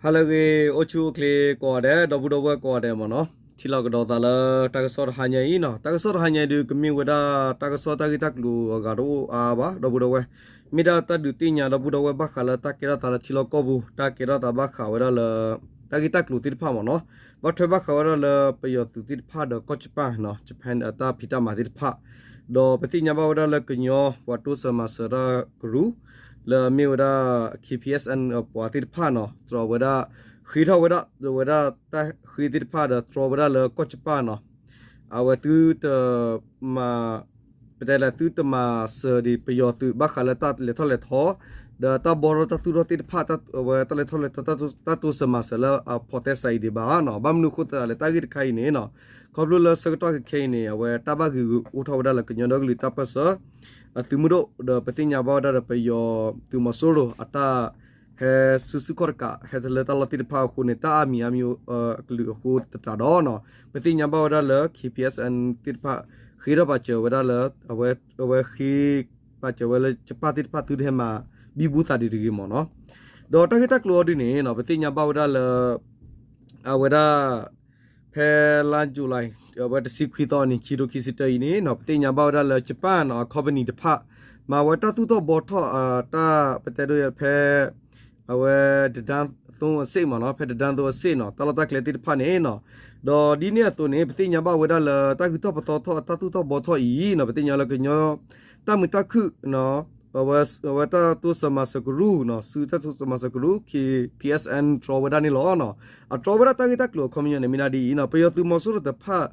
ဟါလၢအဂ့ၤ အိၣ်ဆူၣ်အိၣ်ချ့ကိးဂၤဒဲး ဒီပုၢ်ဒီဝဲၢ်ကိးဂၤဒဲးမ့ၢ်နီၤ, ထံၣ်လိာ်ကဒီးသးလၢတၢ်ကစီၣ်တဟါညါအံၤနီၤ, တၢ်ကစီၣ်တဟါညါအံၤဒုး ကမ့ၢ်ဝဲဒၣ်တၢ်ကစီၣ်တၢ်ဂ့ၢ်တၢ်ကျိၤအဂၤတအိၣ်အါဘၣ် ဒီပုၢ်ဒီဝဲၢ်, မ့ၢ်ဒၣ်တၢ်ဒုးသ့ၣ်ညါဒီပုၢ်ဒီဝဲၢ်ဘၣ်ဃးလၢတၢ်ကဲထီၣ်သးလၢထံလီၢ်ကီၢ်ပူၤ တၢ်ကဲထီၣ်သးဘၣ်ဃးဝဲဒၣ်လၢ တၢ်ဂ့ၢ်တၢ်ကျိၤသ့ၣ်တဖၣ်မ့ၢ်နီၤ, ဘၣ်ထွဲဘၣ်ဃးဝဲဒၣ်လၢပယီၤသုးသ့ၣ်တဖၣ်ဒီးကီၢ်ကၠပၢ်နီၤ, Japan အတၢ်ဖံးတၢ်မၤသ့ၣ်တဖၣ် ဒီးပသ့ၣ်ညါဘၣ်ဝဲဒၣ်လၢကညီပှၤတိစၢၤမၤစၢၤတၢ်ကရူၢ် လၢအမ့ၢ်ဝဲဒၣ် K P S N ပှၤသ့ၣ်တဖၣ်နီၤ တြီဝဲဒၣ် ဃ့ထီၣ်ဝဲဒၣ် ဝဲဒၣ်တၢ်ဃ့သ့ၣ်တဖၣ်ဒီးတြီဝဲဒၣ်လၢကီၢ်ကၠပၢ်နီၤ, အဝဲသုတမၤ ပတဲလဲၣ် သုတမၤစၢၤဒံးပယီၤသုး ဘၣ်ဃးလၢတၢ်လဲၤထီၣ်လဲၤထီ ဒီးတၢ်ဘီထီၣ်တၢ်သူၣ်ထီၣ်သ့ၣ်တဖၣ် အဝဲတၢ်လဲၤထီၣ်လဲၤထီ တၢ်တိစၢၤမၤစၢၤလၢအဖိးသဲစးအံၤဒံးဘၣ်နီၤ, ဘၣ်မနုၤအဃိသတးလဲၣ် တၢ်ဂ့ၢ်တခါအံၤန့ၣ်နီၤ, ခီဖျိလၢဆၢကတီၢ်ခဲအံၤန့ၣ် အဝဲတၢ်ဘၣ်ဂ့ၤဂ့ၤအိၣ်ထီၣ်ဝဲဒၣ်လၢကညီဒီကလုာ်တၢ်ပၢၢ်ဆၢ အသုးမုၢ်ဒိၣ် ဒီးပသ့ၣ်ညါဘၣ်ဝဲဒၣ်ဒီးပယီၤသုးမီၤစိရိၤအတၢ် ဟဲစုဆူၣ်ခီၣ်တကး ဟဲတလၢတၢ်လီၢ်သ့ၣ်တဖၣ်အဃိန့ၣ် တၢ်အါမံၤအါမံၤအကလုာ်အဃိသတးဒီးနီၤ, ပသ့ၣ်ညါဘၣ်ဝဲဒၣ်လၢ K P S N သ့ၣ်တဖၣ် ဃ့ထီၣ်ပာ်စၢၤဝဲဒၣ်လၢ အဝဲ အဝဲဃ့ပာ်စၢၤဝဲလၢကၠပၢ်သ့ၣ်တဖၣ်သုတဟဲမၤဘံဘူသးဒံးတဂ့ၤမ့ၢ်နီၤ, ဒီးတၢ်ဂ့ၢ်တၢ်ကျိၤအီၤဒုးန့ၣ်နီၤ ပသ့ၣ်ညါဘၣ်ဝဲဒၣ်လၢ အဝဲဒၣ် ဖဲလါ July အဝဲတဆံခွံသီအနံၤ ခံထိခံဆံတၢအံၤန့ၣ်နီၤ ပသ့ၣ်ညါဘၣ်ဝဲဒၣ်လၢ ကၠပၢ်နီၤ အ company တဖၣ် မၤဝဲတၢ်သူၣ်ထီၣ်ဘီထီၣ် တၢ်ပတဲဒိၣ်ဖဲ အဝဲ တဒၢသိအစ့ၣ်မ့ၢ်နီၤ ဖဲတဒၢသိအစ့ၣ်နီၤ တၢ်လီၢ်တၢ်ကျဲသ့ၣ်တဖၣ်န့ၣ်နီၤ, ဒီးဒ်န့ၣ်အသိးန့ၣ် ပသ့ၣ်ညါဘၣ်ဝဲဒၣ်လၢတၢ်ဂုၤထီၣ်ပသီထီၣ်အတၢ်သူၣ်ထီၣ်ဘီထီၣ်အံၤနီၤ ပသ့ၣ်ညါလၢကညီ တၢ်မုာ်တၢ်ခုၣ် အဝဲတၢ်တိစၢၤမၤစၢၤကရူၢ်နီၤ စုတၢ်တိစၢၤမၤစၢၤကရူၢ် K P S N တြီဝဲဒၣ်န့ၣ်လီၤ. အတြီဝဲဒၣ်တၢ်ဂ့ၢ်တၢ်ကျိၤအခီပညီန့ၣ် မ့ၢ်ဒၣ်ဒ်အံၤနီၤ ပယီၤသုးမီၤစိရိၤတဖၣ်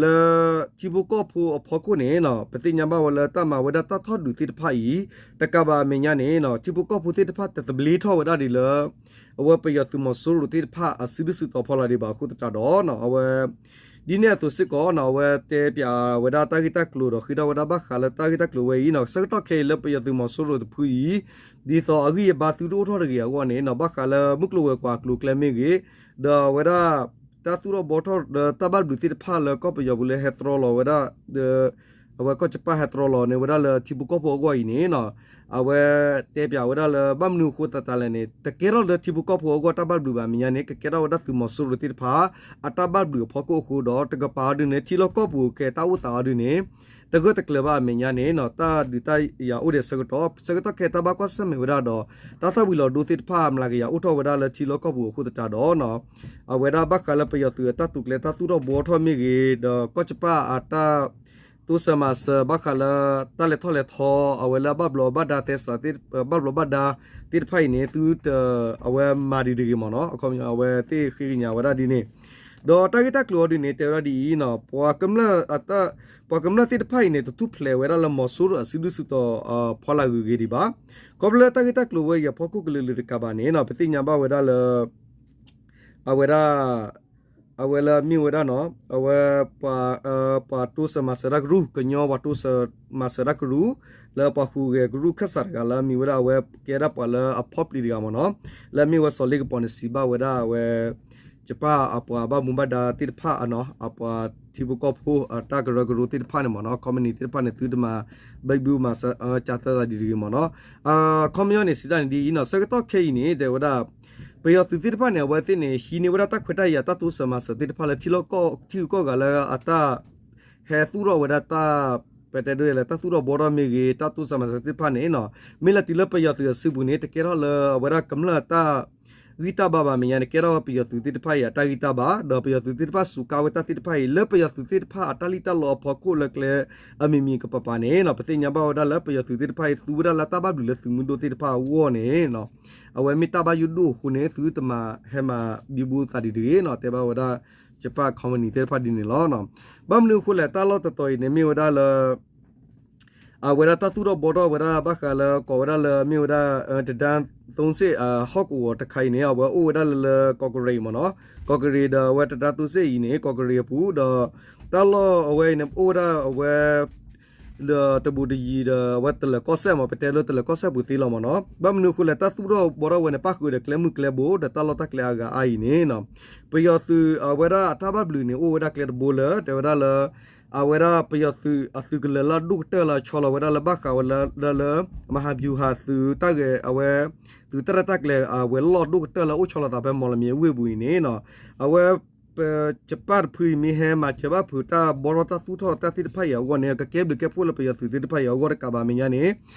လၢထံဖိကီၢ်ဖိအဖီခိၣ်န့ၣ်နီၤ ပသ့ၣ်ညါဘၣ်ဝဲလၢတၢ်မၤဝဲဒၣ်တၢ်ထီၣ်ဒုးသ့ၣ်တဖၣ်အံၤ တကးဘၣ်အမဲာ်ညါန့ၣ်နီၤ ထံဖိကီၢ်ဖိသ့ၣ်တဖၣ်တသဘျ့ထီၣ်ဝဲဒၣ်ဒ်လၢ အဝဲပယီၤသုးမီၤစိရိၤသ့ၣ်တဖၣ်အစုဒုၣ်စုတီၤဖီလာ်ဒံးဘၣ်အဃိသတးဒီးနီၤ အဝဲ ဒ်န့ၣ်အသိးစ့ၢ်ကီးနီၤ အဝဲတဲပၠးဝဲဒၣ်တၢ်ဂ့ၢ်တၢ်ကျိၤဒီးဃ့ထီၣ်ဝဲဒၣ်ဘၣ်ဃးလၢတၢ်ဂ့ၢ်တၢ်ကျိၤဝဲအံၤနီၤ ဆၢကတီၢ်ခဲအံၤလၢပယီၤသုးမီၤစိရိၤတဖုအံၤ ဒ်သိးအဂံၢ်အဘါသုတအိၣ်ထီၣ်တဂ့ၤအဂီၢ်န့ၣ်နီၤ ဘၣ်ဃးလၢမုၢ်ကျိၤဝဲၤကွာ်အကျိၤအကျဲမ့ၢ်ဂ့ၤ ဒီးအဝဲဒၣ် တၢ်သူၣ်ထီၣ်ဘီထီၣ်ဒီးတၢ်ဘၣ်ဘျုးသ့ၣ်တဖၣ်လၢကီၢ်ပယီၤပူၤလၢဟဲတြီလီၤဝဲဒၣ် အဝဲကီၢ်ကၠပၢ်ဟဲတြီလီၤန့ၢ်ဝဲဒၣ်လၢထံဖိကီၢ်ဖိအဂီၢ်အံၤန့ၣ်နီၤ အဝဲတဲပၠးဝဲဒၣ်လၢဘၣ်မနုၤအဃိသတးလဲၣ်န့ၣ် တကဲထီၣ်လၢထံဖိကီၢ်ဖိအဂီၢ်တၢ်ဘၣ်ဘျုးဘၣ်အမဲာ်ညါန့ၣ် ကကဲထီၣ်ဝဲဒၣ်သုးမီၤစိရိၤသ့ၣ်တဖၣ် အတၢ်ဘၣ်ဘျုးအဖီခိၣ်အဃိဒီး တကပၤအီၤဒုန့ၣ် ထံလီၢ်ကီၢ်ပူၤကဲတၢ်အိၣ်သးအီၤဒုန့ၣ် တဂၢၢ်တကျၢၤဘၣ်အမဲာ်ညါန့ၣ်နီၤ တၢ်ဒုးတၢ်ယၤအိၣ်ဒံးဆၢကတီၢ် ဆၢကတီၢ်ခဲတၢ်ဘၣ်ကွၢ်ဆၢၣ်မဲာ်ဝဲဒၣ်ဒီး တၢ်သၣ်ဝံၤလီၤဒိသ့ၣ်တဖၣ် မျးကယၤအိၣ်ထီၣ်ဝဲဒၣ်လၢထံလီၢ်ကီၢ်ပူၤအဃိသတးဒီးနီၤ အဝဲဒၣ်ဘၣ်ဃးလၢပယီၤသုးအတၢ်တိာ်ကျဲၤတၢ်သူၣ်ထီၣ်ဘီထီၣ်မ့ၢ်ဂ့ၤ ဒီးကီၢ်ကၠပၢ်အတၢ် တိစၢၤမၤစၢၤဘၣ်ဃးလၢ တၢ်လဲၤထီၣ်လဲၤထီ အဝဲလၢအဘၣ်ဘျီးဘၣ်ဒါသဲစး ဘၣ်ဘျီးဘၣ်ဒါသ့ၣ်တဖၣ်အံၤန့ၣ် သုတ အဝဲမၤဒံးတဂ့ၤမ့ၢ်နီၤ အခီပညီ အဝဲသ့ၣ်ဃ့ကညးဝဲဒၣ်ဒ်န့ၣ် ဒီးတၢ်ဂ့ၢ်တၢ်ကျိၤအီၤဒ်န့ၣ် တဲဝဲဒၣ်ဒ်အံၤနီၤ ပှၤကမျၢၢ်သ့ၣ်တဖၣ်အံၤန့ၣ် တထူၣ်ဖျဲးဝဲဒၣ်လၢမီၤစိရိၤအစုဒုၣ်စုတီၤ ဖီလာ်ဂုၤဂ့ၤဒံးဘၣ် ခီဖျိလၢတၢ်ဂ့ၢ်တၢ်ကျိၤဝဲအံၤအဖီခိၣ်ကလုာ်ကလုာ်တကးဘၣ်န့ၣ်နီၤ ပသ့ၣ်ညါဘၣ်ဝဲဒၣ်လၢ အဝဲဒၣ် အဝဲလၢမ့ၢ်ဝဲဒၣ်နီၤ အဝဲ ပှၤတိစၢၤမၤစၢၤတၢ်ကရူၢ် ကညီပှၤတိစၢၤမၤစၢၤတၢ်ကရူၢ် လၢပှၤဟူးဂဲၤကရူၢ်ခၢၣ်စးတဂၤလၢအမ့ၢ်ဝဲဒၣ်အဝဲကဲဒၣ်ပှၤလၢအဖီၣ်ပျံၤတဂၤမ့ၢ်နီၤ လၢအမ့ၢ်ဝဲစီၤလ့ကပီၤန့ၣ် စံးဘၣ်ဝဲဒၣ်အဝဲ ယပၢ်အပှၤဘၣ်မူဘၣ်ဒါသ့ၣ်တဖၣ်နီၤ အပှၤထံဖိကီၢ်ဖိအတၢ်ကရၢကရိသ့ၣ်တဖၣ်န့ၣ်မ့ၢ်နီၤ company သ့ၣ်တဖၣ်န့ၣ် သုတမၤ ဘံဘူမၤစၢၤ ကသၢသးဒ်တဂ့ၤမ့ၢ်နီၤ အခီပညီန့ၣ် စံးတၢ်န့ၣ်ဒ်အံၤနီၤ ဆၢကတီၢ်ခဲအံၤန့ၣ် တဲဝဲဒၣ် ပယီၤသုးသ့ၣ်တဖၣ်န့ၣ် အဝဲသ့ၣ်န့ၣ် ဟံးန့ၢ်ဝဲဒၣ်တၢ်ခွဲးတၢ်ယာ်တၢ်တိစၢၤမၤစၢၤသ့ၣ်တဖၣ်လၢထံလီၢ်ကီၢ် ထံဂုၤကီၢ်ဂၤလၢအတၢ် ဟဲသူၣ်ထီၣ်ဝဲဒၣ်တၢ် ပတဲဒိၣ်လဲၣ် တၢ်သူၣ်ထီၣ်ဘီထီၣ်မ့ၢ်ဂ့ၤ တၢ်တိစၢၤမၤစၢၤသ့ၣ်တဖၣ်န့ၣ်နီၤ မ့ၢ်လၢတုၤလၢပယီၤသုးအစုပူၤန့ၣ် တကဲထီၣ်လၢအဝဲဒၣ်ကမျၢၢ်တၢ် ဂံၢ်တၢ်ဘါဘၣ် မဲာ်ညါန့ၣ် ကဲထီၣ်ဝဲပယီၤသုးသ့ၣ်တဖၣ်အံၤအတၢ်ဂံၢ်တၢ်ဘါ ဒီးပယီၤသုးသ့ၣ်တဖၣ်စူးကါဝဲတၢ်သ့ၣ်တဖၣ်အံၤ လၢပယီၤသုးသ့ၣ်တဖၣ်အတၢ်လံၣ်တၢ်လီအဖီခိၣ်လၢကျဲအမံၤမံၤကပၤပၤန့ၣ်နီၤ ပသ့ၣ်ညါဘၣ်ဝဲဒၣ်လၢပယီၤသုးသ့ၣ်တဖၣ်အံၤ သူဝဲဒၣ်လၢတၢ်ဘၣ်ဘျုးလၢသုးမုၢ်ဒိၣ်သ့ၣ်တဖၣ်အဂီၢ်န့ၣ်နီၤ အဝဲမ့ၢ်တၢ်ဘၣ်ယိၣ်ဒိၣ်အဃိန့ၣ် သုတမၤဟဲမၤဘံဘူသးဒ်တဂ့ၤနီၤ တဲဘၣ်ဝဲဒၣ် ယပၢ် company သ့ၣ်တဖၣ်ဒ်န့ၣ်လီၤ. ဘၣ်မနုၤအဃိလဲၣ် တၢ်လီၢ်တတီၤအံၤန့ၣ် မ့ၢ်ဝဲဒၣ်လၢ အဝဲဒၣ်တၢ်သူၣ်ထီၣ်ဘီထီၣ်ဝဲဒၣ်ဘၣ်ဃးလၢကိးဝဲဒၣ်လၢမ့ၢ်ဝဲဒၣ် တဒၢသိစ့ၣ် ဟီၣ်ကဝီၤတခါအံၤန့ၣ် အဝဲအိၣ်ဝဲဒၣ်လၢလၢကီၢ်ကရ့ၣ်မ့ၢ်နီၤ ကီၢ်ကရ့ၣ်ဒီးအဝဲတဒၢသိစ့ၣ်အံၤန့ၣ် ကီၢ်ကရ့ၣ်အပူၤဒီး တၢ်လီၢ်အဝဲအံၤန့ၣ် အိၣ်ဝဲဒၣ်အဝဲ ဒီးတဘူးတယံၤဒီးအဝဲတလၢၤကီၢ်စဲၣ်မး ပတဲလၢတလၢၤကီၢ်စဲၣ်ပူၤသ့လီၤမးနီၤ. ဘၣ်မနုၤအဃိလဲၣ် တၢ်သူၣ်ထီၣ်ဘှီထီၣ်ဝဲန့ၣ် ပၣ်ဃုာ်ဒီးကျဲမုၢ်ကျဲဘိ ဒီးတၢ်လီၢ်တၢ်ကျဲအါဂၤအါအံၤန့ၣ်နီၤ ပယီၤသုးအဝဲဒၣ်အတၢ်ဘၣ်ဘျုးန့ၣ် အိၣ်ဝဲဒၣ်ကျဲတဘိလၢ တဲဝဲဒၣ်လၢ အဝဲဒၣ်ပယီၤသုးအသုးကလၢၤလၢအဒိၣ်ကတၢၢ်လၢအဆီလီၤဝဲဒၣ်လၢဘၣ်ဃးဝဲလၢ လၢ မဟာဗျူဟာ သုးတၢ်ဂဲၤအဝဲ သုးတၢ်ရဲၣ်တၢ်ကျဲၤအဝဲၤလီၢ်ဒိၣ်ကတၢၢ်လၢအအိၣ်ဆီလီၤသးဖဲမီၣ်လမံၤအဝ့ၢ်ပူၤအံၤန့ၣ်နီၤ အဝဲ ပ ကပၣ်တဖုအံၤမ့ၢ်ဟဲမၤစၢၤဘၣ်ဖုးတၢ်ဘှီထီၣ်တၢ်သူၣ်ထီၣ်တၢ်သ့ၣ်တဖၣ်အံၤအဂီၢ်န့ၣ် ကကဲဘျုးကဲဖှိၣ်လၢပယီၤသုးသ့ၣ်တဖၣ်အံၤအဂီၢ်တကးဘၣ် မဲာ်ညါန့ၣ်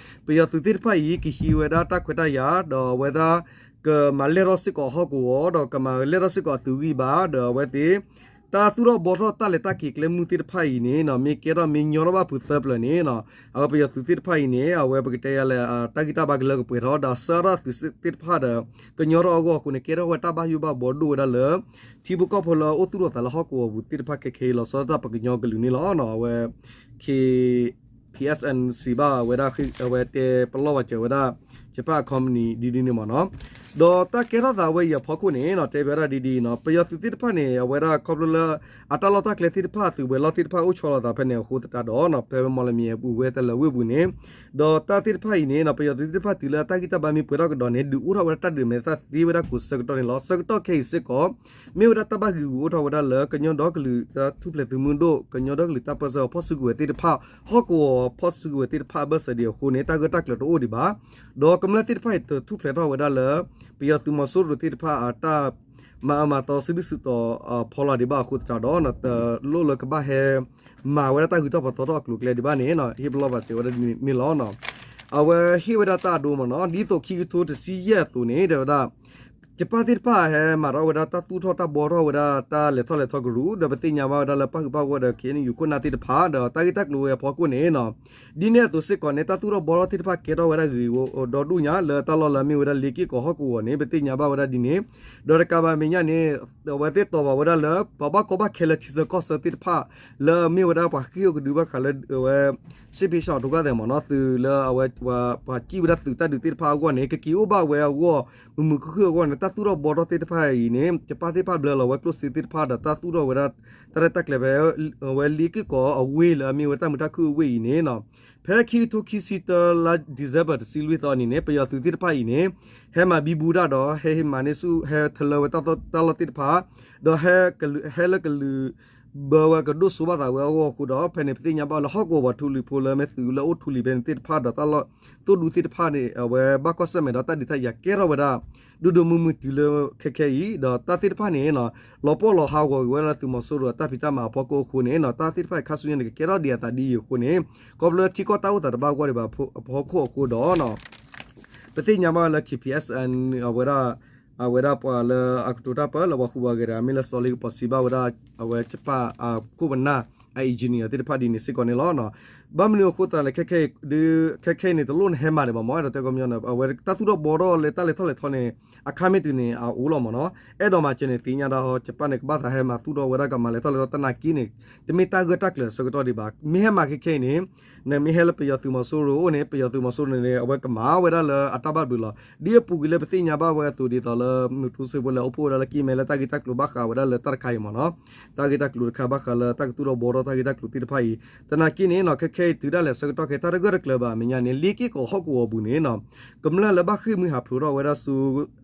ပယီၤသုးသ့ၣ်တဖၣ်အံၤ ကဟံးဝဲဒၣ်တၢ်ခွဲးတၢ်ယာ် ဒီးအဝဲဒၣ် ကမၤလဲၢ်ထီၣ်စ့ၢ်ကီးဟီၣ်ကဝီၤ ဒီးကမၤလဲၢ်ထီၣ်စ့ၢ်ကီးအသုးဂံၢ်ဘါ ဒီးအဝဲသ့ၣ် တၢ်သူၣ်ထီၣ်ဘှီထီၣ်တၢ်လဲၤတၢ်က့ၤကျဲမုၢ်သ့ၣ်တဖၣ်အံၤန့ၣ်နီၤ မ့ၢ်ကဲထီၣ်မ့ၢ်ညီထီၣ်ဘၣ်ဖုးသၢပျၢၤန့ၣ်နီၤ အဝဲပယီၤသုးသ့ၣ်တဖၣ်အံၤန့ၣ် အဝဲပကတဲယၤလဲၣ် တၢ်ဂံၢ်တၢ်ဘါကလၢကပှဲၤထီၣ် ဒီးဆှၢထီၣ်သုးသ့ၣ်တဖၣ်ဒီး ကညီထီၣ်အဂီၢ်အဃိန့ၣ် ကဲထီၣ်ဝဲတၢ်ဘၣ်ယိၣ်ဘၣ်ဘှီဒိၣ်ဝဲဒၣ်လၢ ထံဖိကီၢ်ဖိလၢအအိၣ်သူၣ်ထီၣ်သးလၢဟီၣ်ကဝီၤပူၤသ့ၣ်တဖၣ်ခဲခဲအံၤလီၤဆီဒၣ်တၢ်ပှၤကညီကလုာ်န့ၣ်လီၤ. အဝဲ KPSN စံးဘၣ်ဝဲဒၣ် အဝဲတဲပလီၢ်ဝဲစၢၤဝဲဒၣ် ယပၣ်အ company ဒ်ဒ်န့ၣ်မ့ၢ်နီၤ ဒီးတၢ်ကဲထီၣ်သးဝဲအံၤအဖီခိၣ်န့ၣ်နီၤ တဲဘၣ်ဝဲဒၣ်ဒ်ဒ်အံၤနီၤ ပယီၤသုးသ့ၣ်တဖၣ်န့ၣ် အဝဲဒၣ်ခီဖျိလၢ အတၢ်လီၢ်တၢ်ကျဲသ့ၣ်တဖၣ် သုးဝဲၤလီၢ်သ့ၣ်တဖၣ်အိၣ်ဆီလီၤသးဖဲန့ၣ်အဃိသတးဒီးနီၤ ဖဲမီၣ်လမံၤအပူၤဝဲတလၢၤဝ့ၢ်ပူၤန့ၣ် ဒီးတၢ်သ့ၣ်တဖၣ်အံၤန့ၣ်နီၤ ပယီၤသုးသ့ၣ်တဖၣ်တုၤလၢတၢ်ဂံၢ်တၢ်ဘါမ့ၢ်ပှဲၤထီၣ်ကဒီးန့ၣ် ဒုးအိၣ်ထီၣ်ဝဲဒၣ်တၢ်ဒုးမဲာ်သၣ်သ့ဝဲဒၣ်ကိးဆၢကတီၢ်န့ၣ်လီၤ. ဆၢကတီၢ်ခဲအံၤစ့ၢ်ကီး မ့ၢ်ဝဲဒၣ်တၢ်ဘၣ်ဂံာ်ဂူာ်အိၣ်ထီၣ်ဝဲဒၣ်လၢ ကညီဒီကလုာ်တၢ်ထူၣ်ဖျဲးသုးမုၢ်ဒိၣ် ကညီဒီကလုာ်တၢ်ပၢၢ်ဆၢအဖီၣ်စုကဝဲၤသ့ၣ်တဖၣ် ဟီၣ်ကဝီၤဖီၣ်စုကဝဲၤသ့ၣ်တဖၣ်အဘၢၣ်စၢၤဒံးအဃိန့ၣ် တၢ်ဂၢၢ်တၢ်ကျၢၤတအိၣ်ဒံးဘၣ်. ဒီးကမျၢၢ်သ့ၣ်တဖၣ်အံၤတထူၣ်ဖျဲးထီၣ်ဝဲဒၣ်လၢ ပယီၤသုးမီၤစိရိၤသ့ၣ်တဖၣ်အတၢ် မၤအၢမၤသီစုဒုၣ်စုတီၤဖီလာ်ဒံးဘၣ်အဃိသတးဒီး တလိၣ်လၢကဘၣ်ဟဲ မၤဝဲဒၣ်တၢ်ဂုၤထီၣ်ပသီထီၣ်အကျိၤအကျဲဒံးဘၣ်န့ၣ် ဟ့ၣ်ပလီၢ်ဘၣ်စၢၤဝဲဒၣ်န့ၣ်လီၤ. အဝဲဟ့ၣ်ဝဲဒၣ်တၢ်အဒိမ့ၢ်နီၤ ဒ်သိးခံကထိတဆံယဲၢ်အသိးန့ၣ် တဲဝဲဒၣ် ယပၣ်သ့ၣ်တဖၣ်ဟဲမၤထီၣ်ဝဲဒၣ်တၢ်သူၣ်ထီၣ်တၢ်ဘှီထီၣ်ဝဲဒၣ်တၢ်လဲၤထီၣ်လဲၤထီကရူၢ် ဒီးပသ့ၣ်ညါဘၣ်ဝဲဒၣ်လၢပၣ်ဃုာ်ပၣ်ဂီၢ်ဒီး KNU ခိၣ်နၢ်သ့ၣ်တဖၣ် ဒီးတၢ်ဂ့ၢ်တၢ်ကျိၤဝဲအဖီခိၣ်န့ၣ်နီၤ ဒ်န့ၣ်အသိးစ့ၢ်ကီးန့ၣ် တၢ်သူၣ်ထီၣ်ဘှီထီၣ်သ့ၣ်တဖၣ်ကဲထီၣ်ဝဲဒၣ်ဂ့ၤဒီဒူၣ်ညါ လၢတၢ်လီၢ်လၢအမ့ၢ်ဝဲဒၣ်လ့က့ၢ်ကီးဟီၣ်ကဝီၤန့ၣ် ပသ့ၣ်ညါဘၣ်ဝဲဒၣ်ဒ်န့ၣ် ဒီးတကးဘၣ်မဲာ်ညါန့ၣ် အဝဲသ့ၣ်တီၤဘၣ်ဝဲဒၣ်လၢ ပှၤဘၣ်ကီဘၣ်ခဲလၢထံဆၢကီၢ်ဆၢသ့ၣ်တဖၣ် လၢအမ့ၢ်ဝဲဒၣ်ပှၤဃ့ၢ်အိၣ်ကဒုဘၣ်ဃးလၢအဝဲ စစ်ပြေးရှောင်ဒုက္ခသည်မ့ၢ်နီၤ သုးလၢအဝဲ ပှၤစံၣ်ဝဲဒၣ်သုးတၢ်ဒုးသ့ၣ်တဖၣ်အဂီၢ်န့ၣ် ကက့ၤအိၣ်ဘၣ်ဝဲအဂီၢ် မုာ်မုာ်ခုၣ်ခုၣ်အဂီၢ်န့ၣ် တၢ်သူၣ်ထီၣ်ဘှီထီၣ်သ့ၣ်တဖၣ်အံၤန့ၣ် ယပၣ်သ့ၣ်တဖၣ်ဘျၢလီၤဝဲကျိၣ်စ့သ့ၣ်တဖၣ်ဒီးတၢ်သူၣ်ထီၣ်ဝဲဒၣ် တၢ်ရဲၣ်တၢ်ကျဲၤဖဲ အဝဲလ့က့ၢ်ကီးအဝ့ၢ်လၢအမ့ၢ်ဝဲတၢ်မုာ်တၢ်ခုၣ်အဝ့ၢ်အံၤန့ၣ်နီၤ ဖဲခံကထိခံဆံတၢလါ December တဆံလွံၢ်သီအနံၤန့ၣ် ပယီၤသုးသ့ၣ်တဖၣ်အံၤန့ၣ် ဟဲမၤဘံဘူတၢ်ဒီး ဟဲမၤန့ၢ်ဆူၣ် ဟဲထလၢဝဲတၢ်လီၢ်သ့ၣ်တဖၣ် ဒီး ဟဲလၢကလုာ် ဘၢဝဲကဒိၣ်စိဘၣ်သးဝဲအဂီၢ်အဃိဒီး ဖဲန့ၣ်ပသ့ၣ်ညါဘၣ်လၢဟီၣ်ကဝီၤပှၤထူလံၤဖိလၢမ့ၢ်သုးလၢအိၣ်ထူလံၤဖဲန့ၣ်သ့ၣ်တဖၣ်ဒီးတၢ်လီၢ်သိၣ်ဒူသ့ၣ်တဖၣ်န့ၣ် အဝဲဘၣ်ကွၢ်ဆၢၣ်မဲာ်ဒီးတၢ်ဒုးတၢ်ယၤကဲထီၣ်ဝဲဒၣ် ဒိၣ်ဒိၣ်မုၢ်မုၢ်တုၤလၢခဲခဲအံၤ ဒီးတၢ်သ့ၣ်တဖၣ်န့ၣ် လီၤပှီၢ်လီၤဟးဂီၤက့ၤဝဲဒၣ်လၢသုးမီၤစိရိၤအတၢ်ဖံးတၢ်မၤအဖီခိၣ်အဃိန့ၣ် တၢ်သ့ၣ်တဖၣ်ခါဆူညါန့ၣ် ကကဲထီၣ်ဒံးအသးဒ်အံၤအဃိန့ၣ် ခီဖျိလၢထံကီၢ်တၢ်အိၣ်သးတဘၣ်ဂီၢ်ဒံးဘၣ်အဖီခိၣ်အဃိဒီး ပသ့ၣ်ညါဘၣ်ဝဲလၢ KPSN အဝဲဒၣ် အဝဲဒၣ်ပှၤလၢအကတိၤတၢ်ပၢလၢပှၤဃူပှၤဂဲၤတဂၤ မ့ၢ်လၢစီၤလ့ကပီၤစံးဘၣ်ဝဲဒၣ် အဝဲယပၣ်အခိၣ်ပနၢ် အ engineer သ့ၣ်တဖၣ်ဒ်န့ၣ်စ့ၢ်ကီးန့ၣ်လီၤ. ဘၣ်မနုၤအဃိသတးလဲၣ် ခဲခဲအံၤ ခဲခဲအံၤန့ၣ် တလိၣ်နဟဲမၤဒံးဘၣ်မ့ၢ် အဲၣ်ဒိးတဲကီမညီန့ၣ် အဝဲတၢ်သူၣ်ထီၣ်ဘှီထီၣ်လၢတၢ်လဲၤထီၣ်လဲၤထီန့ၣ် အခါမ့ၢ်တုၤန့ၣ် အအိၣ်လီၤမ့ၢ်နီၤ အဲၣ်ဒိးမၤစၢၤန့ၣ် သ့ၣ်ညါဒၣ်ဟီ ယပၣ်န့ၣ် ကဘၣ်သးဟဲမၤသူၣ်ထီၣ်ဝဲဒၣ်ကမၤလဲၤထီၣ်လဲၤထီသနာ်က့န့ၣ် တမ့ၢ်တၢ်ဂၢၢ်တၢ်ကျၢၤအဆၢကတီၢ်ဒံးဘၣ် မ့ၢ်ဟဲမၤခဲခဲအံၤန့ၣ် နမ့ၢ်ဟဲလၢပယီၤသုးမီၤစိရိၤအိၣ်န့ၣ် ပယီၤသုးမီၤစိရိၤန့ၣ် အဝဲကမၤဝဲဒၣ်လၢအတၢ်ဘၣ်ဘျုးလီၤ. ဒ်အပူၤကွံာ်လၢပသ့ၣ်ညါဘၣ်ဝဲအသိးဒ်သိးလၢ မုၢ်ထူစ့ဖိလၢအိၣ်ဖှိၣ်ဝဲဒၣ်လၢကံၢ်မဲလၢတၢ်ဂ့ၢ်တၢ်ကျိၤ ဘၣ်ဃးဝဲဒၣ်လၢတၢ်တခါအံၤမ့ၢ်နီၤ တၢ်ဂ့ၢ်တၢ်ကျိၤတခါဘၣ်ဃးလၢတၢ်ကသူၣ်ထီၣ်ဘှီထီၣ်တၢ်ဂ့ၢ်တၢ်ကျိၤသ့ၣ်တဖၣ်အံၤ သနာ်က့န့ၣ်နီၤ ခဲခဲအံၤတုၤဒၣ်လဲာ်ဆၢကတီၢ်ခဲ တၢ်တဂၢၢ်တကျၢၤဘၣ်အမဲာ်ညါန့ၣ် လ့က့ၢ်ကီးဟီၣ်ကဝီၤပူၤန့ၣ်နီၤ ကမျၢၢ်လၢဘၣ်ဃ့ၢ်မှံဟးဖျိးထီၣ်ဝဲဒၣ်ဆူ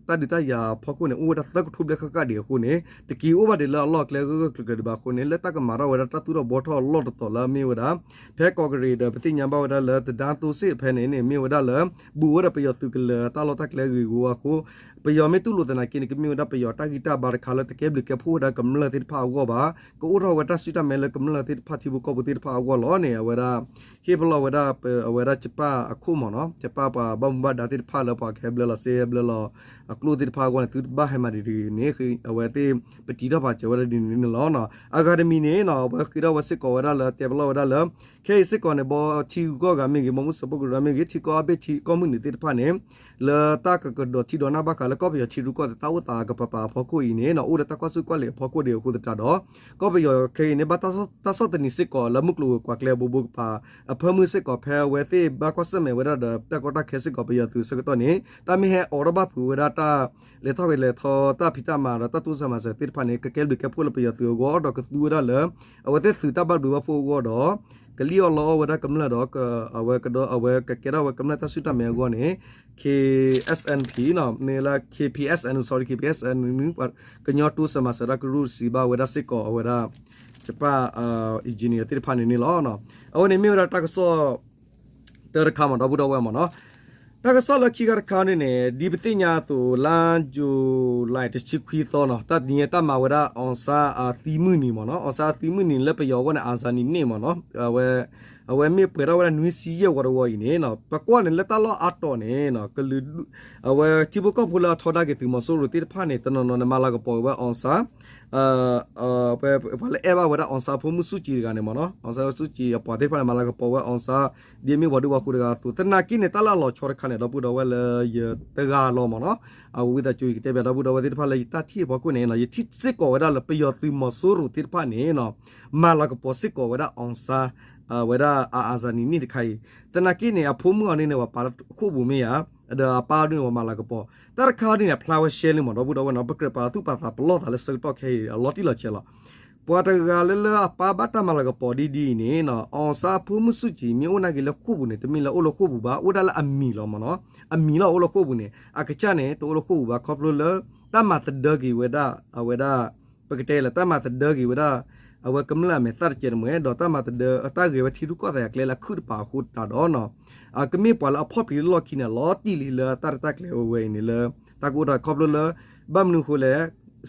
တၢ်ဒုးတၢ်ယၤအဖီခိၣ်န့ၣ် အိၣ်ဝဲဒၣ်သၢကထိဘျဲၣ်ဃၣ်ဃၣ်ဒံးအဃိန့ၣ် တက့ၤအိၣ်ဘၣ်ဒံးလၢအလီၢ်အကျဲဂၢၢ်ဂၢၢ်ကျၢၤကျၢၤဒံးဘၣ်အဃိန့ၣ် လၢတၢ်ကမၤထီၣ်ဝဲဒၣ်တၢ်သူၣ်ထီၣ်ဘှီထီၣ်အလီၢ်တတီၤလၢအမ့ၢ်ဝဲဒၣ် ဖဲကီးကရ့ၣ်ဒီး ပသ့ၣ်ညါဘၣ်ဝဲဒၣ်လၢ တဒါသိစ့ၣ်ဖဲန့ၣ်န့ၣ် မ့ၢ်ဝဲဒၣ်လၢ ဘူးဝဲဒီးပယီၤသုးကလၢၤတၢ်လီၢ်တၢ်ကျဲဂ့ၢ်ဂီၤအဃိ ပယီၤမ့ၢ်တူၢ်လိာ်သနာ်က့န့ၣ် ကမ့ၢ်ဝဲဒၣ်ပယီၤတၢ်ဂံၢ်တၢ်ဘါတခါလၢတကဲဘျုးကဲဖှိၣ်ဝဲဒၣ်ကမျၢၢ်သ့ၣ်တဖၣ်အဂီၢ်ဘၣ်, ကအိၣ်ထီၣ်ဝဲတၢ်ဆူၣ်တၢ်မဲလၢကမျၢၢ်သ့ၣ်တဖၣ်ထံဖိကီၢ်ဖိသ့ၣ်တဖၣ်အဂီၢ်လီၤန့ၣ် အဝဲဒၣ် ဟ့ၣ်ပလီၢ်ဝဲဒၣ် အဝဲဒၣ်ယပၣ်အခိၣ်မ့ၢ်နီၤ, ယပၣ်ပှၤဘၣ်မူဘၣ်ဒါသ့ၣ်တဖၣ်လၢပှၤကဟဲဘျၢလီၤစ့ဟဲဘျၢလီၤအကျိၣ်သ့ၣ်တဖၣ်အဂီၢ်န့ၣ် သုတဘၣ်ဟဲမၤဒံးဒံးန့ၣ် အဝဲသ့ၣ်ပတံထီၣ်ပာ်စၢၤဝဲဒၣ်ဒ်န့ၣ်န့ၣ်လီၤ. အဂၤတမံၤန့ၣ်နီၤ အဝဲဃ့ထီၣ်ဝဲစ့ၢ်ကီးဝဲဒၣ်လၢ တဲပလီၢ်ဝဲဒၣ်လၢ ခဲအံၤစ့ၢ်ကီးန့ၣ် ဘီထံဂုၤကီၢ်ဂၤမ့ၢ်ဂ့ၤ ဘီမုၢ်စၢဖှိၣ်ကရၢမ့ၢ်ဂ့ၤ ထံကီၢ်အဘ့ၣ်ထံကီၢ်မုၢ်နုာ်သ့ၣ်တဖၣ်န့ၣ် လၢတၢ်ကကဒီးထံဒီးနၢ်ဘၣ်ဃးလၢကီၢ်ပယီၤထံရူၢ်ကီၢ်သဲးတၢ်အိၣ်သးကပၤပၤအဖီခိၣ်အံၤန့ၣ်နီၤ အိၣ်ဒီးတၢ်ကွၢ်ဆူၣ်ကွၢ်လ့ၤအဖီခိၣ်ဒံးအဃိသတးဒီး ကီၢ်ပယီၤခဲအံၤန့ၣ် ဘၣ်တၢ်ဆီၣ်သနံးစ့ၢ်ကီးလၢမုၢ်ကျိၤဝဲၤကွာ်ကျဲအဘိဘိကပၤ အဖၢမုၢ်စ့ၢ်ကီးဖဲအဝဲသ့ၣ်ဘၣ်ကွၢ်ဆၢၣ်မဲာ်ဝဲဒၣ်ဒီးတၢ်ကီတၢ်ခဲစ့ၢ်ကီးပယီၤသုးဆၢကတီၢ်န့ၣ် တၢ်မ့ၢ်ဟဲအိးထီၣ်ဘၣ်ဖုးဝဲဒၣ် တၢ်လဲၤထီၣ်က့ၤလဲၤထီၣ် တၢ်ဖံးတၢ်မၤဒီးတၢ်တိစၢၤမၤစၢၤသ့ၣ်တဖၣ်န့ၣ် ကကဲဘျုးကဲဖှိၣ်လၢပယီၤသုးအဂီၢ် ဒီးကသူဝဲဒၣ်လၢ အဝဲသ့ၣ်သုးတၢ်ဘၣ်ဘျုးဘၣ်ဖှိၣ်အဂီၢ်ဒီး ကလံၣ်အီၣ်လီအီၣ်ဝဲဒၣ်ကမျၢၢ်ဒီး အဝဲကဒီး အဝဲကကဲထီၣ်ဝဲကမျၢၢ်တၢ်ဆူၣ်တၢ်မဲအဂီၢ်န့ၣ် K S N P နီၤ မ့ၢ်လၢ K P S N sorry K P S N န့ၣ် ကညီတိစၢၤမၤစၢၤဒၣ်ကရူၢ်တစံးဘၣ်ဝဲဒၣ်စ့ၢ်ကီးအဝဲဒၣ် ယပၣ် engineer သ့ၣ်တဖၣ်န့ၣ်န့ၣ်လီၤ. အဝဲန့ၣ်မ့ၢ်ဝဲဒၣ်တၢ်ကစီၣ် တၢတခါမ့ၢ်ဒီပုၢ်ဒီဝဲၢ်မ့ၢ်နီၤ. တၢ်ကစီၣ်လၢခံခါတခါန့ၣ်န့ၣ် ဒ်ပသ့ၣ်ညါအသိး လါယူၤလံ တဆံခွံသီနီၤ တၢ်တနံၤအံၤတၢ်မၤဝဲဒၣ် အောင်ဆန်း အသံမုၢ်နံၤမ့ၢ်နီၤ အောင်ဆန်း အသံမုၢ်နံၤလၢပယီၤအဂီၢ်န့ၣ် အာဇာနည်နေ့ မ့ၢ်နီၤ အဝဲမ့ၢ်ပှဲၤထီၣ်ဝဲဒၣ်နွံဆံယဲၢ်ဝီတဝီအံၤန့ၣ်နီၤ ပကွၢ်န့ၣ်လၢတၢ်လီၢ်အါတီၤန့ၣ် ကလုာ် အဝဲထံဖိကီၢ်ဖိလၢအထီဒါက့ၤသုးမီၤစိရိၤသ့ၣ်တဖၣ်န့ၣ် တနီၤနီၤန့ၣ် မၤလၤကပီၤက့ၤဝဲ အောင်ဆန်း ပှၤလၢအဲၣ်ဘၣ်ဝဲဒၣ် အောင်ဆန်း အဖိမုၣ် စူၣ်ကံ တဂၤန့ၣ်မ့ၢ်နီၤ အောင်ဆန်း စူၣ်ကံ အပှၤသ့ၣ်တဖၣ်န့ၣ် မၤလၤကပီၤဝဲ အောင်ဆန်း ဒ်အမ့ၢ်ပှၤဒူပှၤဃိၤတဂၤအသိး သနာ်က့န့ၣ် တၢ်လၢအလီၤဆီတခါန့ၣ် ဒီပုၢ်ဒီဝဲၢ်လၢယတဂၤလီၤမ့ၢ်နီၤ အဝံသးစူၤ ယကတဲဘၣ်ဒီပုၢ်ဒီဝဲၢ်သ့ၣ်တဖၣ်လၢယတၢ်ထံၣ်အဖီခိၣ်န့ၣ် ယထံၣ်စ့ၢ်ကီးဝဲဒၣ်လၢပယီၤသုးမီၤစိရိၤသ့ၣ်တဖၣ်န့ၣ် မၤလၤကပီၤစ့ၢ်ကီးဝဲဒၣ် အောင်ဆန်း ဝဲဒၣ် အာဇာနည်နေ့ တခါအံၤ သနာ်က့န့ၣ် အဖိမုၣ်အီၤန့ၣ်န့ၣ် ပှၤပာ်လၢဃိာ်ပူၤမ့ၢ်ဧါ ဒီးအပၢ်ဒ်န့ၣ် ပှၤမၤလၤကပီၤ တၢ်တခါဒ်န့ၣ် အဖျါဝဲရှဲလံမ့ၢ်ဒီပုၢ်ဒီဝဲၢ်နီၤ ပကြၢးပာ်လီၤသူၣ်ပာ်သးပလီၢ်သးလၢဆၢကတီၢ်ခဲအံၤ အလီၤတံၢ်လီၤဆဲးလီၤ ပှၤတဂၤလၢလၢအပၢ်ဘၣ်တၢ်မၤလၤကပီၤဒ်ဒ်အံၤန့ၣ် အောင်ဆန်း အဖိမုၣ် စူၣ်ကံ မ့ၢ်အိၣ်နာ်က့ၤလၢဃိာ်ပူၤန့ၣ် တမ့ၢ်လၢအိၣ်လၢဃိာ်ပူၤဘၣ် အိၣ်ဒၣ်လၢအမံၤလီၤမ့ၢ်နီၤ အမံၤလီၤအိၣ်လၢဃိာ်ပူၤန့ၣ် အကစၢ်န့ၣ် တအိၣ်လၢဃိာ်ပူၤဘၣ် ခီဖျိလၢ တၢ်မၤသဒၢက့ၤဝဲဒၣ် အဝဲဒၣ် ပကတဲလၢတၢ်မၤသဒၢက့ၤဝဲဒၣ် အဝဲကမျၢၢ်အမဲာ်သၣ်တစဲးတမှဲၤ ဒီးတၢ်မၤသဒၢ တၢ်ဂဲၤဝဲထံရူၢ်ကီၢ်သဲးအကျဲလၢအခုၣ်တပၤအဃိတၢ်ဒီးနီၤ အကမ့ၢ်ပှၤလၢအဖီၣ်ပျံၤလၢလီၢ်ခံန့ၣ် အလီၤတံၢ်လံလၢတၢ်ရဲၣ်တၢ်ကျဲၤဝဲအံၤန့ၣ်လၢ တၢ်ကအိၣ်ထီၣ်ခီဖျိလၢ ဘၣ်မနုၤအဃိလဲၣ်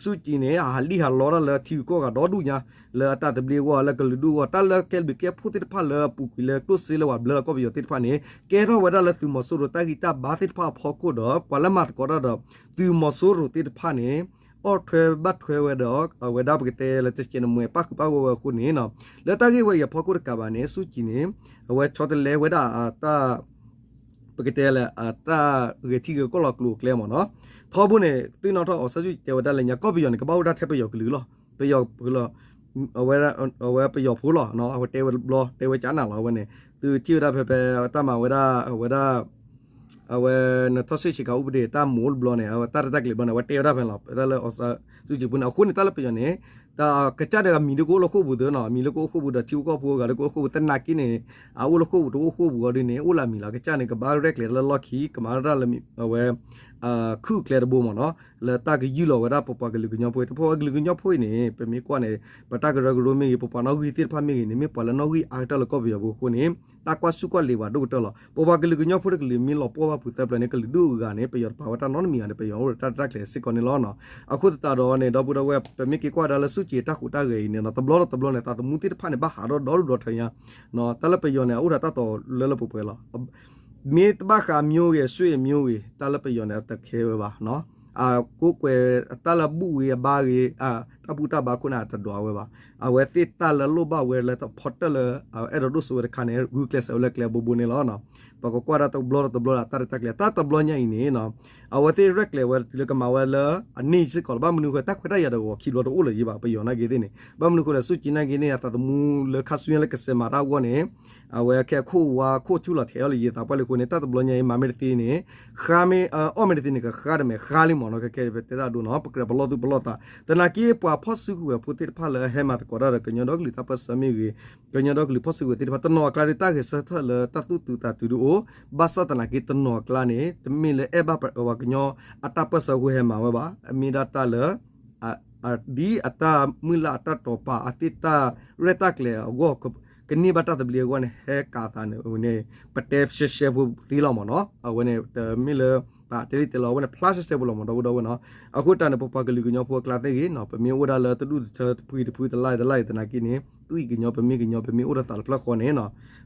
စူၣ်ကံန့ၣ် အဟးလံၣ်ဟးလီတၢ်လၢထံဂုၤကီၢ်ဂၤဒီဒူၣ်ညါ လၢအတၢ်သဘျ့အဂီၢ် လၢကလုာ်ဒူၣ်အဂီၢ် တၢ်လၢကဲဘျုးကဲဖှိၣ်သ့ၣ်တဖၣ်လၢအပူၤကွံာ်လၢကျိၣ်စ့လၢပှၤဘျၢလီၤကီၢ်ပယီၤသ့ၣ်တဖၣ်န့ၣ် ကဲထီၣ်ဝဲဒၣ်လၢသုးမီၤစိရိၤတၢ်ဂံၢ်တၢ်ဘါသ့ၣ်တဖၣ်အဖီခိၣ်ဒီး ပှၤလၢမၤသကိးတၢ်ဒီး သုးမီၤစိရိၤသ့ၣ်တဖၣ်န့ၣ် အီၣ်ထွဲဘၣ်ထွဲဝဲဒီး အဝဲဒၣ်ပကတဲလၢတစဲးနမှဲၤပၣ်ဃုာ်ပၣ်ဂီၢ်ဝဲအဃိန့ၣ် လၢတၢ်ဂ့ၢ်ဝဲအံၤအဖီခိၣ်တကးဘၣ်န့ၣ် စူၣ်ကံန့ၣ် အဝဲဆီတလဲဝဲဒၣ်တၢ် ပကတဲလၢ အတၢ်ဂဲၤထံဂဲၤကီၢ်လီၤကျိၤအကျဲမ့ၢ်နီၤ ထီဘိန့ၣ် သ့ၣ်နီၣ်ထီၣ် အောင်ဆန်းစုကြည် တဲဝဲဒၣ်လၢညါ ကီၢ်ပယီၤန့ၣ် ကဘၣ်အိၣ်ဒၣ်ထဲပယီၤကလုာ်လီၤ ပယီၤဖိလီၤ အဝဲပယီၤဖိလီၤ အဝဲတဲဝဲတဘျီ တဲဝဲကနၣ်လီၤ အဝဲန့ၣ် သုထံၣ်ဝဲဒၣ်ဖဲဖဲ တၢ်မၤဝဲဒၣ် အဝဲဒၣ် အဝဲ နထီၣ်ဆံးဆံးကၤ ဥပဒေ တၢ်မူအိၣ်တဘျီန့ၣ် အဝဲတၢ်ရဲၣ်တၢ်ကျဲၤဘျီန့ၣ် အဝဲတဲဝဲဒၣ်ဖဲန့ၣ်လီၤ တၢ်လၢ အောင်ဆန်းစုကြည် ပူၤန့ၣ် အဃိန့ၣ် တၢ်လၢပယီၤန့ၣ် တၢ်ကစၢ်ဒီးအမံၤဒၣ်ကအိၣ်လၢဃိာ်ပူၤသ့နီၤ အမံၤလၢကအိၣ်ဃိာ်ပူၤဒီးထံဖိကီၢ်ဖိအဂၤလၢကအိၣ်ဃိာ်ပူၤ သနာ်က့န့ၣ် အအိၣ်လၢဃိာ်ပူၤတအိၣ်ဃိာ်ပူၤအီၤဒ်န့ၣ် အိၣ်လၢအမံၤလီၤ ကစၢ်န့ၣ် ကဘၣ်ရဲၣ်ကျဲၤလၢလီၢ်ခံ ကမၤတၢ်လၢ အဝဲ ခုၣ်ကျဲတဘိမ့ၢ်နီၤ လၢတၢ်ကယူၢ်လီၤဝဲဒၣ်ပပှၤကလုာ်ကညီဖိ တပှၤကလုာ်ကညီဖိအံၤန့ၣ် ပမ့ၢ်ကွၢ်န့ၣ် ပတၢ်ကရၢကရိမ့ၢ်ဂ့ၤ ပပှၤနီၣ်ဂံၢ်သ့ၣ်တဖၣ်မ့ၢ်ဂ့ၤန့ၣ် မ့ၢ်ပှၤလၢနီၣ်ဂံၢ်အါကတၢၢ်လၢကီၢ်ပယီၤပူၤအဃိန့ၣ် တၢ်ကွၢ်ဆူၣ်ကွၢ်လ့ၤဝဲဒိၣ်ကတၢၢ်လီၤ ပပှၤကလုာ်ကညီဖိတကလုာ်မ့ၢ်လီၤပှီၢ်ဘၣ်ပူၤသၢပျၢၤန့ၣ် ကလုာ်ဒူၣ်အဂၤန့ၣ် ပယီၤတပာ်ဝဲတၢ်နီတမံၤဘၣ်န့ၣ် ပယီၤအိၣ်ဒီးတၢ်ရဲၣ်တၢ်ကျဲၤစ့ၢ်ကီးန့ၣ်လီၤ အဃိသတးဒီးန့ၣ် ဒီပုၢ်ဒီဝဲၢ် ပမ့ၢ်က့ၤကွၢ်ဒၣ်လၢစူၣ်ကံၤတၢ်ဟူးတၢ်ဂဲၤအံၤန့ၣ် တဘျီတဘျီန့ၣ် သးသမူသ့ၣ်တဖၣ်န့ၣ် ဘၣ်ဟးထီၣ်ဒီဒူၣ်ဒီထၢညါ တၢ်လၢပယီၤန့ၣ် အအိၣ်ဒီးတၢ်တိာ်လၢလၢပှဲၤပှဲၤလီၤ မ့ၢ်တဘၣ်ဃးမျိုးဂ့ၤ ဆွေမျိုးဂ့ၤ တၢ်လၢပယီၤန့ၣ် အတခဲဝဲဘၣ် အကိးကွဲးတၢ်လၢဘူၣ်ဂ့ၤအဘါဂ့ၤ တၢ်ဘူၣ်တၢ်ဘါခိၣ်န့ၣ် အတဒွးဝဲဘၣ် အဝဲသ့ၣ်တၢ်လၢလိၣ်ဘၣ်ဝဲလၢတၢ်ဖီတၢၢ်လၢ အဲၣ်ဒိးဒိၣ်စိဝဲတခါန့ၣ် ဂုာ်ကျဲးစၢးဝဲလၢကျဲအဘိဘိန့ၣ်လီၤ ပကကွၢ်ဒၣ်တဘျီတဘျီဒၣ်တၢ်ရဲၣ်တၢ်ကျဲၤ တၢ်တဘျီညါအံၤန့ၣ် အဝဲသ့ၣ်ရဲၣ်ကျဲၤဝဲတုၤလၢကမၤဝဲလၢ အန့ၢ်စ့ၢ်ကီးလီၤ ဘၣ်မနုၤအဃိ တၢ်ခွဲးတၢ်ယာ်တဂီၤခံဘျီတအိၣ်လၢၤယံၤဘၣ် ပယီၤနာ်က့သ့ၣ်န့ၣ် ဘၣ်မနုၤအဃိလဲၣ် စူၣ်ကံၤနာ်က့န့ၣ် အသးသမူလၢခါဆူညါလၢကစဲးမၤတၢ်အဂီၢ်န့ၣ် အဝဲခဲခိၣ်ဝါခိၣ်ဆူၣ်လီၤထဲးအီၤလၢယံၤသးပှၢ်လံအဃိန့ၣ် တၢ်တဘျီညါအံၤ မၤမ့ၢ်တသ့န့ၣ် ဃါမ့ၢ် အီၣ်မ့ၢ်တသ့န့ၣ် ကဃါတမဲာ်ဃါလံမ့ၢ်နီၤ ခဲခဲဖဲတဲတၢ်အဒိနီၤ ပကြၢးပလီၢ်သူၣ်ပလီၢ်သး သနာ်က့ပှၤဖီၣ်စုကဝဲၤဖိသ့ၣ်တဖၣ်လၢအဟဲမၤသကိးတၢ်ဒီးကညီဒီကလုာ်တၢ်ပၢၢ်ဆၢမ့ၢ်ဂ့ၤ ကညီဒီကလုာ်ဖီၣ်စုကဝဲၤသ့ၣ်တဖၣ် တနီၤအကျါဒီး တၢ်ဂဲၤဆၢထၢၣ်လၢတၢ်သူၣ်တုၤသးတုၤဒုအိၣ် ဘၣ်ဆၣ်သနာ်က့တနီၤအကျါန့ၣ် တမ့ၢ်လၢအဲၣ်ဘၣ်ပှၤကညီအတၢ်ပၢၢ်ဆၢအဃိဟဲမၤဝဲဘၣ် အမ့ၢ်ဒၣ်တၢ်လၢ ဒ်အတၢ်မုၢ်လၢ်အတၢ်တိာ်ပာ် အသ့ၣ်တၢ်ရဲၣ်တၢ်ကျဲၤအဂီၢ် ကန့ၢ်ဘၣ်တၢ်သဘျ့အဂီၢ်န့ၣ် ဟဲကးသးန့ၣ်န့ၣ် ပတဲရှဲရှဲဖိသ့လီၤမ့ၢ်နီၤ အဝဲန့ၣ် တမ့ၢ်လၢ ပတဲလံတဲလီၤ အဝဲန့ၣ် ဖျါရှဲရှဲဖိလီၤမ့ၢ်ဒီပုၢ်ဒီဝဲၢ်နီၤ အဃိတၢ်န့ၣ် ပပှၤကလုာ်ကညီဖိအကျါသ့ၣ်ဂ့ၤနီၤ ပမ့ၢ်အိၣ်ဒၣ်လၢတဒူၣ်တထၢတဖှံတဖုတလါတလါအံၤသနာ်က့န့ၣ် သူၣ်အံၤကညီ ပမ့ၢ်ကညီ ပမ့ၢ်အိၣ်ဒီးသးတဖျၢၣ်ဃီန့ၣ်နီၤ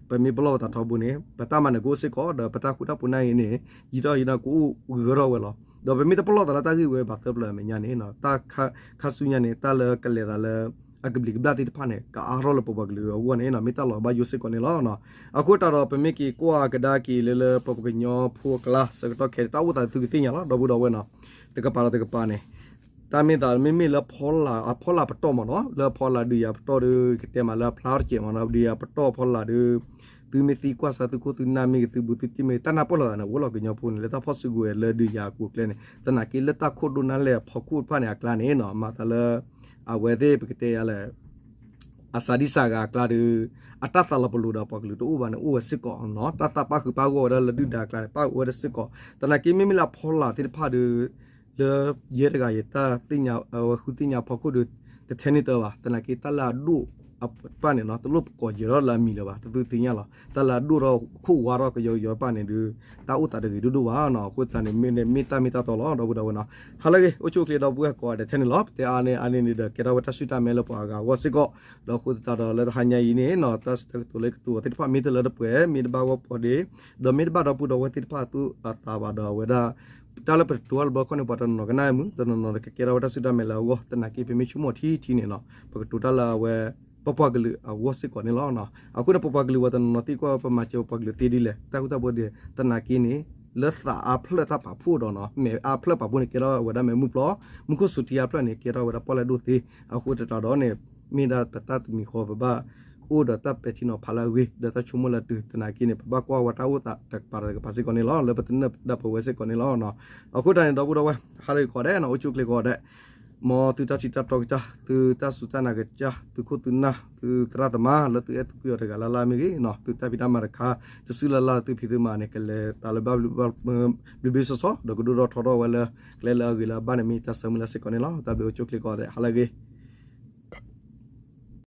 ပမ့ၢ်ပလီၢ်ပသးထီဘိန့ၣ် ပတၢ်မၤနၢၤကအိၣ်စ့ၢ်ကီး ဒီးပတၢ်ဃူတၢ်ဖိးနာ်က့န့ၣ် ယံာ်ထီၣ်ယံာ်ထီၣ်ကအိၣ်ဂၢၢ်ထီၣ်ဝဲလီၤ ဒီးပမ့ၢ်တပလီၢ်သးလၢတၢ်ဂ့ၢ်ဝဲဘၣ်သၢပျၢၤအမဲာ်ညါန့ၣ် တၢ်ခါဆူညါန့ၣ် တၢ်လၢကလဲၤသးလၢ အကဘျံးကဘျၣ်သ့ၣ်တဖၣ်န့ၣ် ကအါထီၣ်လၢပပှၤကလုာ်အဂီၢ်န့ၣ် မ့ၢ်တၢ်လီၤဘၣ်ယိၣ်စ့ၢ်ကီးန့ၣ်လီၤ. အဃိတၢ်ဒီးပမ့ၢ်က့ၤကွၢ်ကဒါက့ၤလၢလၢပကညီဖိအကျါ ဆၢကတီၢ်ခဲအံၤ တၢ်အိၣ်သးသုကသ့ၣ်ညါလီၤ ဒီပုၢ်ဒီဝဲၢ်နီၤ, တကပၤဒီးတကပၤန့ၣ် တၢ်မ့ၢ်သးမ့မ့ၢ်လၢဖီလာ် အဖီလာ်ပတီၢ်မ့ၢ်နီၤ လၢအဖီလာ်ဒုးယၤပတီၢ်ဒီး ကတဲမးလၢအဖျါတစဲးမ့ၢ်နီၤ ဒုးယၤပတီၢ်ဖီလာ်ဒီး သုမ့ၢ်သံကွၢ်စးသုခိၣ်သုနၢ်မ့ၢ်ဂ့ၤ သုဘူးသုတံၢ်မ့ၢ်ဂ့ၤ တၢ်နၢ်ပၢၢ်လိာ်သးန့ၣ် အိၣ်လီၤကညီဖိန့ၣ် လၢတၢ်ဖီၣ်စုကဝဲၤလၢဒုးယၤအကျဲန့ၣ် သနာ်က့လၢတၢ်ခိၣ်ဒိၣ်နၢ်လဲၢ်အဖီခိၣ်တဖၣ်န့ၣ် အကျါန့ၣ်နီၤ မၤသးလၢ အဝဲသ့ၣ်ပကတဲယၤလဲၣ် အစးဒံစးဂၤအကျါဒီး အတၢ်သးလီၤပလိာ်ဒီးပှၤကလုာ်တအိၣ်ဘၣ်န့ၣ် အိၣ်ဝဲစ့ၢ်ကီးနီၤ တၢ်သးပၣ်ဃုာ်ပၣ်ဂီၢ်ဝဲဒၣ်လၢဒုၣ်ဒါအကျါန့ၣ် ပၣ်ဃုာ်ဝဲဒၣ်စ့ၢ်ကီး သနာ်က့မ့မ့ၢ်လၢအဖီလာ်သ့ၣ်တဖၣ်ဒီး လၢယဲတဂၤယတၢ်သ့ၣ်ညါ အဝဲဃုသ့ၣ်ညါဖီခိၣ်ဒီး တထဲန့ၣ်တၢ်ဘၣ် သနာ်က့တၢ်လၢအဒိၣ်အပၣ်န့ၣ်နီၤ တလိၣ်ပကိးယဲၤထီၣ်လၢအမံၤလၢၤဘၣ် တသုသ့ၣ်ညါလီၤ တၢ်လၢအဒိၣ်ထီၣ်ခိၣ်ဝါထီၣ်ကယီကယီပၣ်န့ၣ်ဒီး တၢ်အိၣ်သးတဂ့ၤဒိၣ်ဒိၣ်ဘၣ်နီၤ အဃိသတးန့ၣ် မ့ၢ်တၢ်မ့ၢ်တၢ်တီလီၤ ဒီပုၢ်ဒီဝဲၢ်နီၤ ဟါလၢအဂ့ၤ အိၣ်ဆူၣ်အိၣ်ချ့ဒီပုၢ်ဝဲၢ်ကိးဂၤဒဲးထဲန့ၣ်လီၤ ပတဲအါန့ၢ်အါန့ၢ်န့ၣ်ဒီး ကဲထီၣ်ဝဲတၢ်ဆူၣ်တၢ်မဲလၢပှၤအဂၤအဂီၢ်စ့ၢ်ကီး ဒီးအဃိသတးဒီးလၢတဟါညါအံၤန့ၣ်နီၤ တၢ်စံးတၢ်ကတိၤလၢကတိၤအီၤသ့ၣ်တဖၣ်မ့ၢ်တလၢတပှဲၤ မ့ၢ်တဘၣ်ဂီၢ်ပီၤဒ့ ဒီးမ့ၢ်တဘၣ်ဒီပုၢ်ဒီဝဲၢ်သ့ၣ်တဖၣ်အသူၣ်အသးဘၣ်ဒီးအဝဲဒၣ် တၢ်လၢပကတိၤတၢ်လၢဘျီခီန့ၣ် ပှၤတနီၤနီၤကနၣ်မုာ် တနီၤနီၤဒီးကကဲထီၣ်ဝဲတၢ်ဆူၣ်တၢ်မဲလၢအဂီၢ် သနာ်က့ပမ့ၢ်ဆိကမိၣ်ထံထံန့ၣ်နီၤ ပကတိၤတၢ်လၢအဝဲ ပပှၤကလုာ်အဂီၢ်စ့ၢ်ကီးန့ၣ်လီၤ. အဃိန့ၣ် ပပှၤကလုာ်ပှၤတနီၤနီၤသံကွၢ် ပမၤစၢၤပပှၤကလုာ်သ့ဒ်လဲၣ် တၢ်ဃူတၢ်ဖိးဒ်လဲၣ် သနာ်က့န့ၣ် လၢသးအါဖျၢၣ်တၢ်ပာ်ဖှိၣ်ဒီးနီၤ မဲာ်အါဖျၢၣ်ပာ်ဖှိၣ်န့ၣ် ကဲထီၣ်ဝဲဒၣ်မဲာ်မုၢ်ပျီ မူခိၣ်စူၤထံအါဖျၢၣ်န့ၣ် ကဲထီၣ်ဝဲဒၣ်ပီၣ်လဲၣ်ဒိၣ်သ့ အဃိသတးဒီးန့ၣ် မ့ၢ်ဒၣ်ပတၢ်တမံၤဃီပဘၣ် အိၣ်ဒီးတၢ်ပဲာ်ထံနီၤဖးလၢအဂ့ၤ ဒီးတၢ်ဆိကမိၣ်လၢအတုၤ သနာ်က့န့ၣ် ပဘၣ်ကွၢ်ဝဲတၢ်အိၣ်သးတကပၤတကပၤစ့ၢ်ကီးန့ၣ်လီၤ လၢပတနၢ်ပၢၢ်ဝဲစ့ၢ်ကီးန့ၣ်လီၤ. အဃိတၢ်န့ၣ် ဒီပုၢ်ဒီဝဲၢ် ဟါလၢအဂ့ၤကိးဂၤဒဲးနီၤ အိၣ်ဆူၣ်အိၣ်ချ့ကိးဂၤဒဲး မ်သုတၢ်ထံၣ်တၢ်တီကစၢ် သုတၢ်စူၢ်တၢ်နာ်ကစၢ် သုခိၣ်သုနၢ် သုသရၣ်သမါ လၢသုအဲၣ်သုကွံအီၤတဂၤလၢ်လၢ်မ့ၢ်ဂ့ၤနီၤ သုတၢ်ဖံးတၢ်မၤတခါ တစုလၢ်လၢ်သုဖံးသုမၤန့ၣ် ကလဲၤသးလၢဘၣ်ဘျုးဘျုးစီစီ ဒီးကဒိၣ်ထီၣ်ထီထီၣ်ဝဲလၢ ကျဲလၢအဂ့ၤလၢအဘၣ်န့ၣ် မ့ၢ်တၢ်ဆၢမုၢ်လၢ်စ့ၢ်ကီးန့ၣ်လီၤ. တၢ်ဘျုးအိၣ်ဆူၣ်အိၣ်ချ့ကိးဂၤဒဲး ဟါလၢအဂ့ၤ